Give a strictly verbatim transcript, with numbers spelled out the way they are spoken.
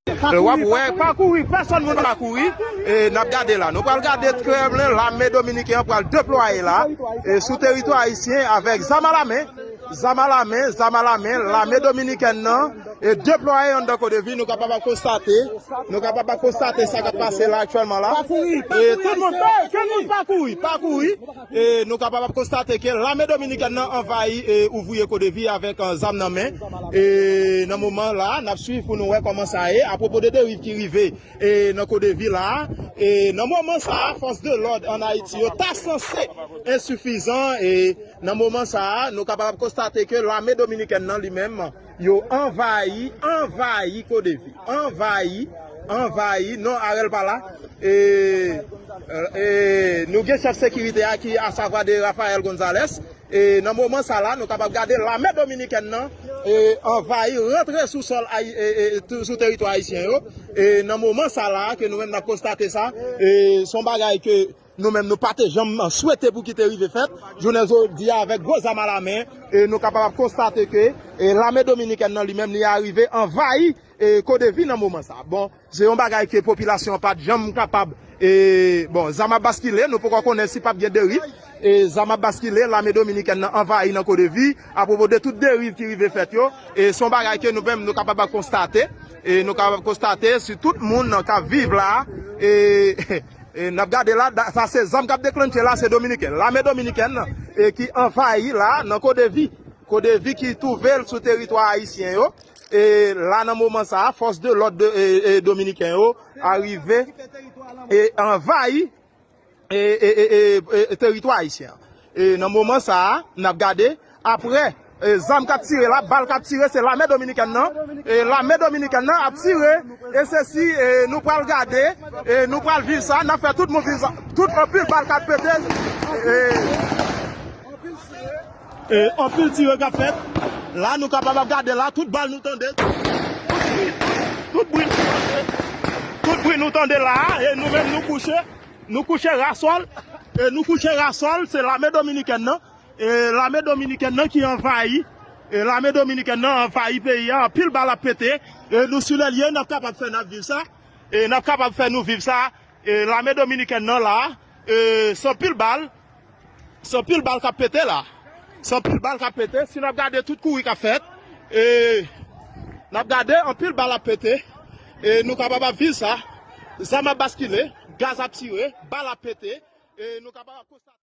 E w ap wè, pa kouri, pèsonn moun pa kouri. E n ap gade la. Nou pral gade Kremlin, lame dominiken an pral deplwaye la. E sou teritwa ayisyen avèk zam a la men. Zam a la men, zam a la men, lame dominikèn nan e deplwaye anndan Kodevi, nou kapab ap konstate, nou kapab ap konstate sa k ap pase la aktyèlman la. E tout moun, kenn moun pa kouri, pa kouri. E nou kapab ap konstate ke lame dominikèn nan anvayi e ouvriye Kodevi avèk, eh, zam nan men. E nan moman la, n ap swiv pou nou wè kòman sa ye. Apwopo de deriv ki rive e nan Kodevi la, e nan moman sa a, fòs de lòd ann Ayiti yo ta sanse ensifizan, e nan moman sa a, nou kapab ap konstate ke lame dominikèn nan li menm, yo anvayi, anvayi Kodevi, anvayi, anvayi, non, Arel pa la, e, e, nou gen chèf sekirite a ki, asavwa de Rafael Gonzalez, e nan moman sa la, nou kapab gade lame dominikèn nan, e, anvayi, rantre sou sòl ayi-, e, e, tou-, sou teritwa ayisyen yo. E nan moman sa la, ke nou menm n ap konstate sa, e se yon bagay ke nou menm nou pa te janm swete pou ki te rive fèt. Jounen jodi a, avèk gwo zam a la men, e nou kapab ap konstate ke, e lame dominikèn nan li menm, li arive anvayi, e Kodevi nan moman sa. Bon, se yon bagay ke popilasyon an pa t janm kapab, e, bon, zam ap baskile, nou poko konnen si p ap gen deriv. E zam ap baskile, lame dominikèn nan anvayi nan Kodevi, apwopo de tout deriv ki rive fèt yo. E se yon bagay ke nou menm nou kapab ap konstate. E nou kapab konstate si tout moun k ap viv la, e, e n ap gade la, da-, sa se zam k ap deklannche la, se dominiken. Lame dominikèn, e ki anvayi la nan Kodevi. Kodevi ki twouve l sou teritwa ayisyen yo. E la nan moman sa a, fòs de lòd de, e, e, dominiken yo arive e anvayi e, e, e, e, e, teritwa ayisyen an. E nan moman sa a, n ap gade, apre, e, zam k ap tire la, bal k ap tire, se lame dominikèn nan. E lame dominikèn nan ap tire, e se si, e, nou pral gade, e nou pral viv sa, n ap fè tout moun viv sa. Tout anpil bal k ap pete, e, e, anpil tire k ap fèt. La, nou kapab ap gade la, tout bal nou tande, tout bri, tout bri nou tande, tout bri nou tande la, e nou menm nou kouche, nou kouche rasòl, e nou kouche rasòl, se lame dominikèn nan, e lame dominikèn nan ki anvayi, e lame dominikèn nan anvayi peyi a, anpil bal ap pete, e nou sou lè l ye, n ap kapab fè n ap viv sa, e n ap kapab fè nou viv sa, e lame dominikèn nan la, e se anpil bal, se anpil bal k ap pete la. Se anpil bal k ap pete. Si n ap gade tout kouri k ap fèt, e n ap gade anpil bal ap pete. E nou kapab ap viv sa. Zam ap baskile, gaz ap tire, bal ap pete. E nou kapab ap konstate.